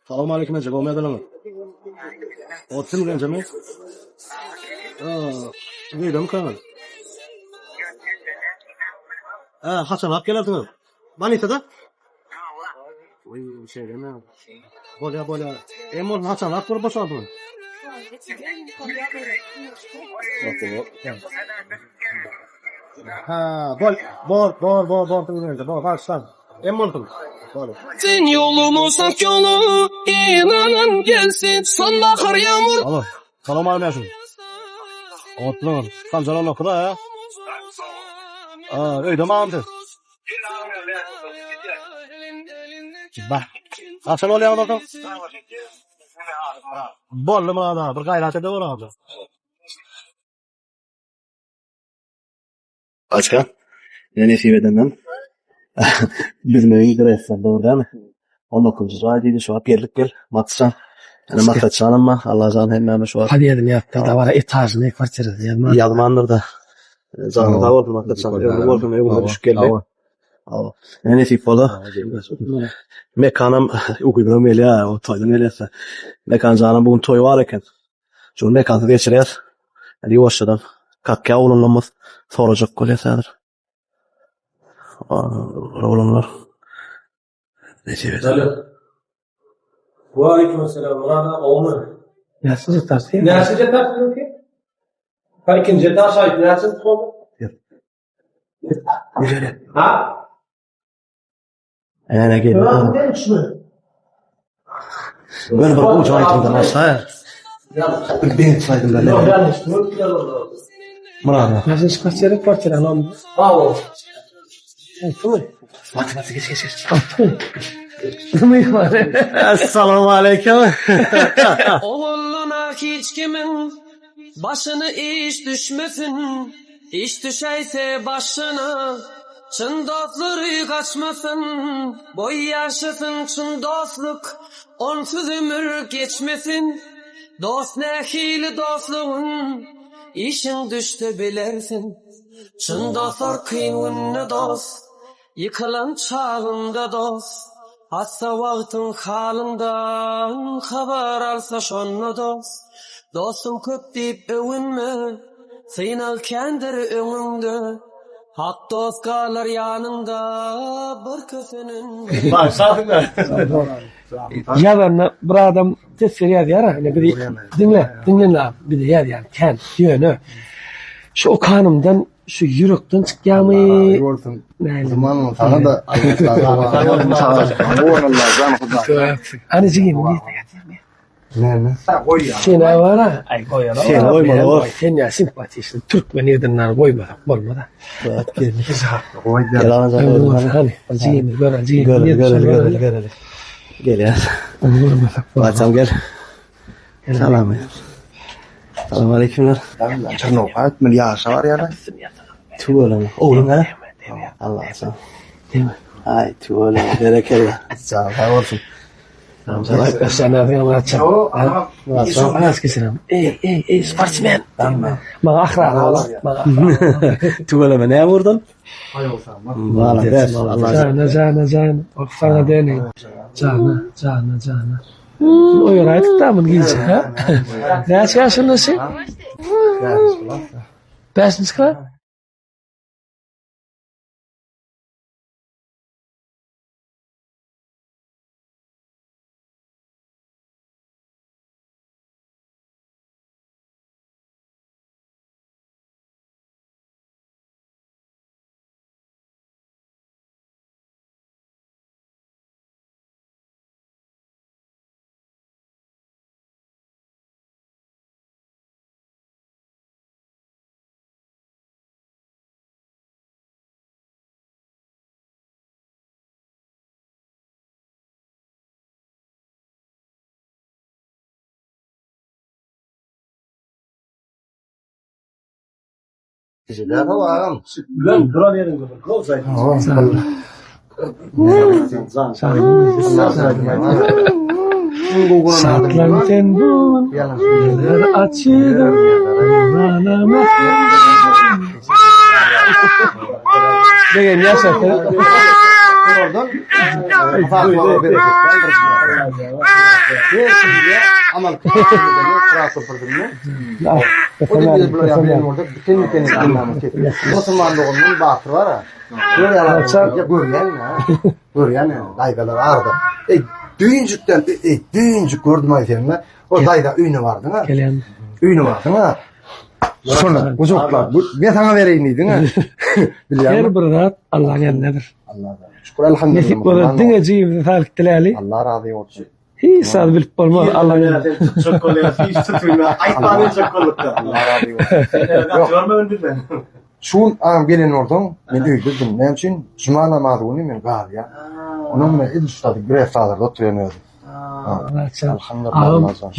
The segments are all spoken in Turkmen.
Salam aleyküm eje, gowy ýadyňyz. Otsun genjemi? Aa, öýdemi kaňyz? Ha, haçan alyp gelersiňiz? Bolnisada? Oý, şeýlemi? Bolýa, bolýa. Em bolsun haçan alyp bolup boşaldyňyz? Ha, bol, bol, bol, bol, bol, bol, bol, bagyşlaň. Em bolsun. Bol. Sen yolumuz ak yolu inanan gelsin sonbahar yağmur Alo, salam aleyküm. Otluň, Sanjar onakda ha? Aa, öýde mi agam siz? Bah. Haçan bolýaňyz onsoň? Boldy Myrat aga, bir gaýrat ede bor agam. Başga ne nesip edenden Büzmegiň Gresden dogry dälmi? 19-njy jaý diýdi, şu wagt geldik gel. Maksatjan. Ýöne Maksatjanam bar. Allajan hemmämiz şu wagt. Podýezdini ýazdyr, dabara etažyny, kwartirasyny ýazman. Ýazmandyr-da. Janyň sag bolsun Maksatjan. Ömrüň bolsun, öňüme düşüp geldi. Hawa. Ne nesip bolsa. Mekanam ukypdan gelýär, o toýdan gelýärse. Mekan janam bu gün toý bar eken. Şu gün mekansyz geçirýäs. Indi ýuwaşjadan kakýa oglanlarymyz sorajak bolýas häzir. Oglanlar. Nesip eder. Waleýkim esselam Myrat aga gowumy? Näçinji etaž? Näçinji etaž siziňki? Ha ikinji etaž aýt näçinji boldy? Ha? Ene geldi. Bir bir uç aýdymdan başlaýar. Bir benç aýdymdan. Myrat aga. Näçinji kwartira? Kwartira nom. Altymy? Batı batı geç geç geç. Altymy? Myhman. Assalamu aleyküm. Ogulluna hiç kimin başyna iş düşmesin Iş düşäýse başyna çyn dostlary gaçmasyn Boý ýaşasyn çyn dostluk onsuz ömür geçmesin Dost nähili dostlugyn işiň düşse bilersin Çyn dostlar kyn günde dost Ýykylan çagyňda dost Hassa wagtyň halyndan habar alsa şonda dost Dostum köp diýip öwünme Synag kändir öňüňde Hak dost galar ýanyňda bir kösenen Ýazanda bir adam teswir ýazýar-a, ine bizi diňle, diňle indi bizi ýazýan kän, ýöne şu okanymdan şu ýürekden çykýarmy? Bolsun. Zaman sana da Allah Hany jigim, Näme? Sen-ä bar-a, aý goýaly. Seni goýmaly bor. Sen ýa simpatiçnyý türkmen ýigidinden goýmasak bolmaz-a. Gel. Gel agam. Hany, jigimiz göreli, jigimiz. Göreli, göreli, göreli, göreli. Gelýär. Ony görmesek bolmaz. Barçam gel. Salam. Salam aleykümler. Çernowka etmeli ýaşa bar ýa-da. Tüweleme. Ogluň hä? Allah sen. Aý, tüweleme. Berekella. Sag bolsun. Ey, ey, ey, sportsmen. Maňa ahrana bolar. Maňa Tüweleme näme urdan? Malades. Allah Jana, jana, jana. Ok sana dene. Jana, jana, jana. Oýaraýdyk da muny gije, ha? Näçe ýaşynda sen? Bäşinji klas? Bilen duran ýeriňde bir gol jaý. Şatlan sen bu gün açylan. Degen ýaşasyn. Olardan hasaplara bereket däldir. Amal O diýip bular ýa bilen bolsa diken diken Musulman dogandan batyr bar ha. Görýän görýän ha. Görýän daýzalar arada. Ey düýnjükden ey düýnjük gördüm aý seni. O daýza öýüne bardyň ha. Gelen. Öýüne bardyň ha. Şonda gujaklap men saňa bereýin diýdiň ha. Bilýän. Her bir zat Allaň elindedir. Allah'a şükür elhamdülillah. Nesip bolar diňe jigimize saglyk diläli. Allah razy bolsun. Hiç zat bilip bolmaz Allaň elinde. Çok bolýar, hiç tutulma. Aýtmany çok bollukda. Allah razy bolsun. Görmegin bizden. Şu gün agam gelen bolsaň, men öýdedim. Näme üçin? Juma namazy güni men galýan. Onuň bilen edil şu taýda Gref bazarda oturýan özüm. Agam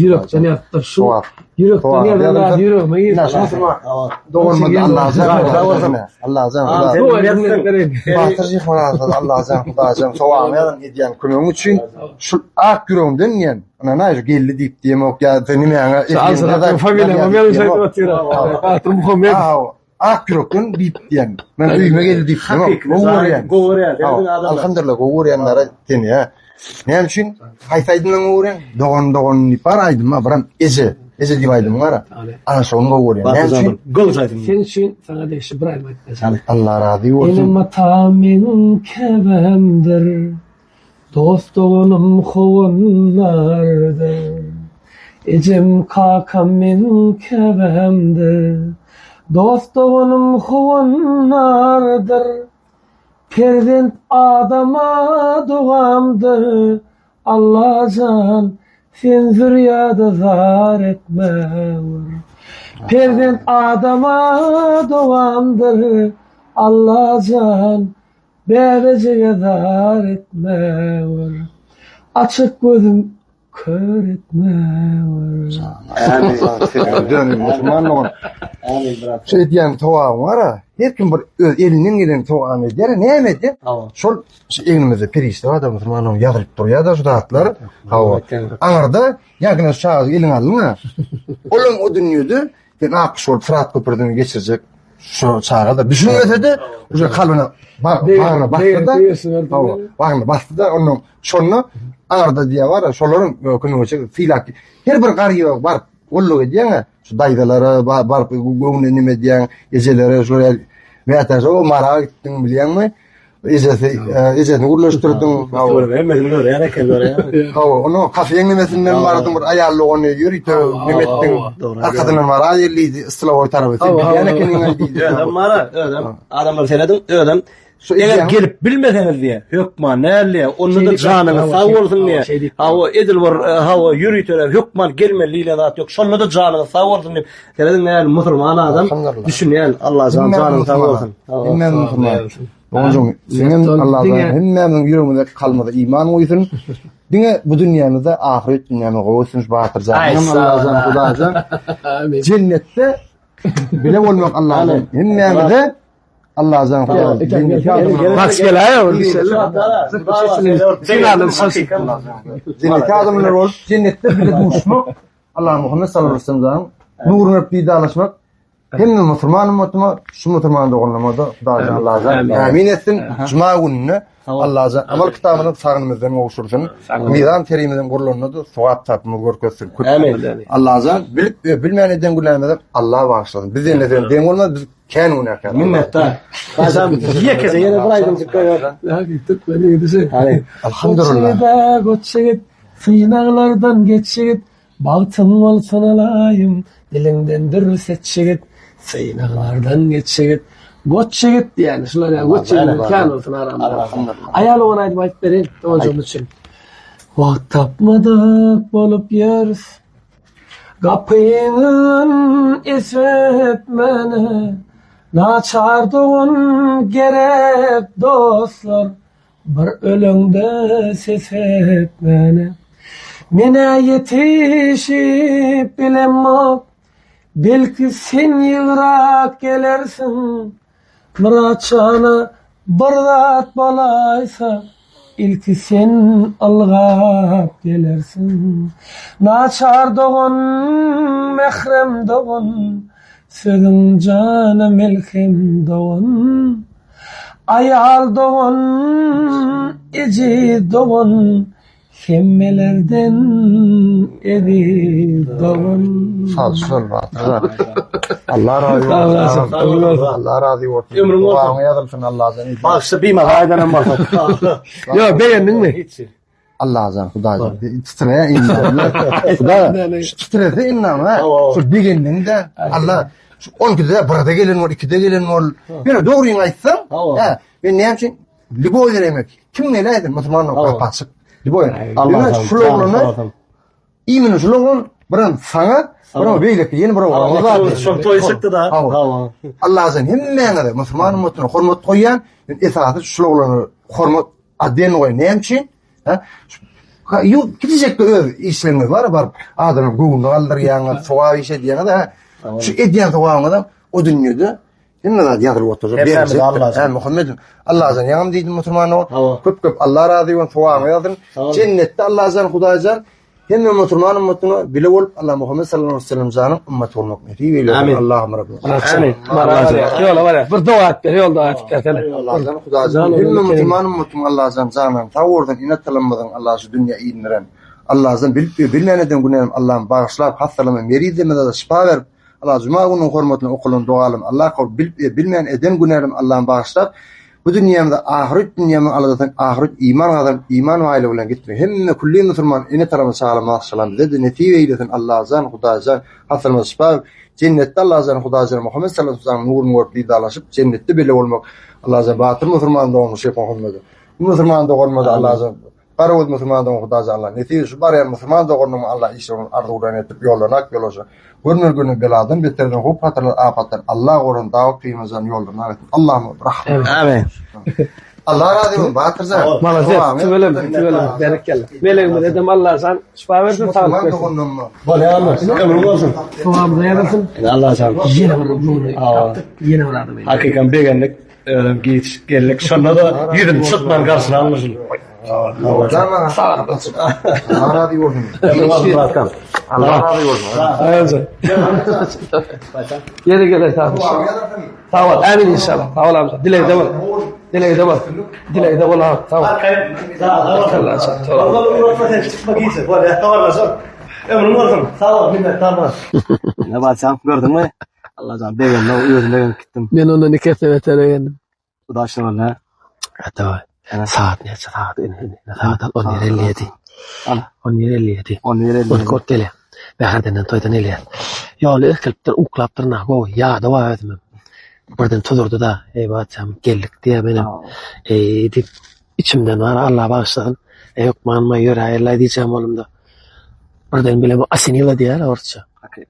ýürekden ýazypdyr. Şu ýürekden ýazan zat ýüregime girdi. Doganymyz Allajan Allajan Batyr Jyhmyradow Allajan Hudaýjan sogabyny ýazan edýän kömegiň üçin şu ak ýüregimden diýen ynanaý şu geldi diýip diýemok ýa sen nimäňe Familiýamy men şeýdip otyr. Batyr Muhammet. Ak ýürekden diýip diýen. Men öýüme geldi diýip diýemok. Gowy görýän. Gowy görýän. Alhamdulillah gowy görýänlere seni ýa. Näme üçin? Haýsy aýdymdan gowy görýäň? Dogan dogan diýip bar aýdym bar, biram eje. Eje diýip aýdym bar. Ana şony gowy görýän. Näme üçin? Gowy aýdym. Sen üçin saňa degişli bir aýdym aýdyp berjek. Allah razy bolsun. Enem atam meniň käbämdir. Dost doganym howandardyr. Ejem kakam meniň käbämdir. Dost doganym howandardyr. Perzent adama dogamdyr, Allajan, sen zürýada zar etmewür. Perzent adama dogamdyr, Allajan, bäbejige zar etmewür. Açyk gözüm Kör etme. Dönüm musulman dogan. Şu edýän sogabyň bar-a, her kim bir öz elinden gelen sogabyny edýär, näme edýär? Şol şu egnimizde perişde bar-da musulman dogan ýazylyp durýar-da şu zatlar. Hawa. Aňyrda ýa-da şu çagajygy eliňe aldyň-a. Olam o dünýede sen ak bolup Syrat köprüsini geçirjek şu çaga-da düşünmese-de, uje kalbyna bagryna basdy-da, hawa, bagryna basdy-da, ondan Şonda aňyrda diýýär bar, şolaryň kömege çekip sylap her bir garyba baryp gulluk edýäň-ä, şu daýzalara baryp göwnüne nime edýäň, ejelere şolar ýaly mätäç o Mara gitdiň bilýäňmi? Ejesi, ejesini gürleşdirdiň. Hemmesini görýän eken görýän. Hawa, onu kafeň nimesinden bardyň bir aýal dogany ýörite nime etdiň. Arkasyndan Mara geldi, stylowoý tarapy. Sen bilýän ekeniň diýdi. Özem Mara, özem adamlar serediň, özem Şu Eger edýäň- gelip bilmeseňiz diýe, hökman näl diýe, onda-da Şeýdip janyňyz hawa, sag şeýdip, bolsun hawa, diýe. şeýdip. Hawa, edil bir e, hawa ýöriteler hökman gelmeli diýlen zat ýok. Şonda-da janyňyz sag bolsun diýip, serediň näl musulman adam Alhamdulillah. düşünýän. Allah jan Hemmämiz janyň sag musulman. bolsun. Hawa, Hemmämiz sag musulman. bolsun. Doganjygym, seňem Ýok, Allahdan diňe- hemmämiziň ýüregimize kalbymyza iman goýsun. Diňe bu dünýämizde ahyret dünýämiz gowy bolsun şu Batyr jan. Aý, Hem sag Allahjan, ol. Hudaýjan. Amin. Jennetde bile bolmak Allahdan hemmämize Allahjan Hudaý. Bas gel aý, Jennetde adamlar bolup, jennetde bile duşmak, Allah Muhammed sallallahu aleyhi ve sellem nuruny öpüp didarlaşmak hemme musulman ummatyma, şu musulman doganlaryma da Hudaýjan Allahjan amin etsin. Juma gününe Allahjan amal kitabyny sagynymyzdan gowşursyn. Mizan terimizden gurlanda da sogap tapymyzy görkezsin. Amin. Allahjan bilip we bilmän eden günämizi Allah bagyşlasyn. Biz ýene sen deň bolmaz, biz kän günäkär. Minnetdar. Baýram ýekeje ýene bir aýdymjyk goýar. Türkmen ýigidi. Hany. Alhamdulillah. Goç ýigit, synaglardan geç ýigit, Bagtyň bolsun alaýym, diliňden dür seç ýigit, Synaglardan geç ýigit, goç ýigit diýýän, şular ýaly goç ýigit kän bolsun aramyzda. Aýal ogan aýdym aýdyp bereýin doganjygym üçin. Wagt tapmadyk bolup ýörüs, Gapyňyň esetmene, Naçar dogan gerek dostlar, Bir öleňde ses etmäne. Men-ä ýetişip bilemok, Belki sen ýygrak gelersiň. Myrat jana bir zat bolaýsa, Ilki sen ylgap gelersiň. Naçar dogan, mährem dogan, Sözüň jana melhem dogan. Aýal dogan, eziz dogan, hemmelerden eziz dogan. Sag şol batyr. Allah razy bolsun. Allah razy bolsun. Ömrüň bolsun. Duaňy ýazylsyn Allahdan. Bagşy bimaza aýdanam bolsa. Ýok, begendiňmi? Hiç. Allahjan Hudaýjan titreýär indi. Hudaý şu titrese indi ha. Şu begendiň-de Allah şu 12-de birde gelen bol, 2-de gelen bol. Ýöne dogryňy aýtsaň, hä, men näme üçin liboý demek. Kim geläýsin musulman gapy açyk. Liboý. Allah şul oglany imini şul oglan biram saňa, biram beýleki ýene bir oglana zat. Şol toý çykdy-da. Allahjan hemmäňize musulman ummatyna hormat goýýan. Men esasy şul oglana hormat Aden goý näme üçin? Ha? Ha, ýok, gidecek öz işleriňiz bar, baryp adamyň göwnüni galdyrýaňyz, sogap iş edýäňiz, ha. Şu edýän sogabyňyzam o dünýede hemme zat ýazylyp oturjak. Hemmämiz Allahjan. Ha, Muhammed Allahjan ýaňam diýdim musulman ol. Köp köp Allah razy bolsun, sogabyňy ýazdym. Jennetde Allahjan, Hudaýjan Hemme musulman ummatyna bile bolup Allah Muhammed sallallahu aleyhi ve sellem janyň ümmet bolmak nesip eylesin. Amin. Allahym Rabbim. Amin. Ýola barýar. Bir doga et ber, ýol doga et bersene. Allahjan Hudaýjan hemme musulman ummatyň Allahjan janyny sag bolsun, ene atalarymyzyň Allah şu dünýä indiren. Allahjan bilip we bilmän eden günämi Allahym bagyşlap, hassalama merizimize şypa berip, Allah juma gününiň hormatyna okalan dogalarym Allah kabul bilip we bilmän eden günälerimi Allahym bagyşlap, bu dünýämize ahyret dünýämiziň aladasyny ahyret iman gazanyp iman baýlygy bilen gitmek hemme külli musulman ene tarapyna çagalarymyz bagşalan bize-de nesip eýlesin Allajan Hudaýjan hassalymyza şypa berip jennetde Allajan Hudaýjan Muhammet sallallahu aleyhi ve sellem nuruny görüp didarlaşyp jennetde bile bolmak Allajan batyr musulman doganymyz Şeýh Muhammede bu musulman doganymyza Allajan Garagöz musulman dogan Hudaja Allah nesip şu barýan musulman doganyma Allah işlerini arzuwlaryny etdirip ýollaryny ak ýolasyn. Görmeli günü beladan beterden howp hatarlar apatdan Allah gorasyn Dawut pygamberjan ýollaryny ak etsin. Allahym rahmet. Amin. Allah razy bolsun Batyrjan. Malades, tüweleme, tüweleme, berekella. Melegimize edem Allajan şypa bersin, saglyk bersin. Bolýarmy? Ömrüň bolsun. Sogabymyza ýazylsyn. Allajan. Ýene bir göwni tapdyk, ýene bir adam. Hakykan begendik. Özüm giç geldik. Şonda da ýüzüm çytman garşyny almyşyn. Allah razy bolsun. Allah razy bolsun. Ýeri geler sag bol. Sag bol. Amin inşallah. Sag bol amca. Dilegde bol. Dilegde bol. Dilegde bol ha. Sag bol. Ömrüň bolsun. Sag bol, minnetdar bol. Ne barçam gördüňmi? Allajan begendim, özüm begenip gitdim. Men ondan iki esse beter begendim. Udaşly boldy ha. Hatta saat näçe saat indi indi saat 11:57. Ana. 11:57. 11:57. On kort gelýär. Bäherdenden toýdan gelýär. Ýoly irkilipdir, uklapdyr na gowy, ýada bar özümem. Birden tuzurdy-da, eý baçam geldik diýýär menem. Eý diýip içimden bar Allah bagyşlasyn. Eý hökman ýöräýerlaý diýjegim bolumda. Birden bile bu asenila diýýärler orsça.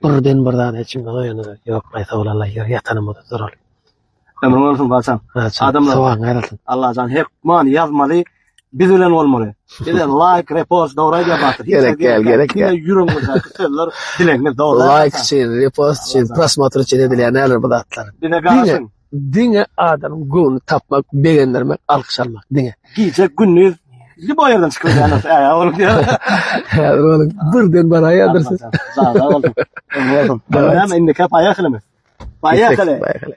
Birden bir zat içimden oýandy. Ýok, aý sag bol Allah, ýör ýatanymyzda duraly. Ömrüň bolsun baçam. Adamlar. Sowagyň aýrylsyn. Allajan hökman ýazmaly, biz bilen bolmaly. Bize like, repost dogry aýdýar Batyr. Gerek däl, gerek däl. Ýüregiňizdäki sözler dilegiňiz dogry. Like üçin, repost üçin, prosmotr üçin edilýän näler bu zatlar. Bize garaşyň. Diňe adamyň göwnüni tapmak, begendirmek, alkyş almak diňe. Gije gündiz lýuboý ýerden çykyp edýän äýä bolup diýär. Häzir onuň birden baraýadyrsyň. Zaza bolsun. Bolsun. Näme indiki poýehali? Poýehali. Poýehali.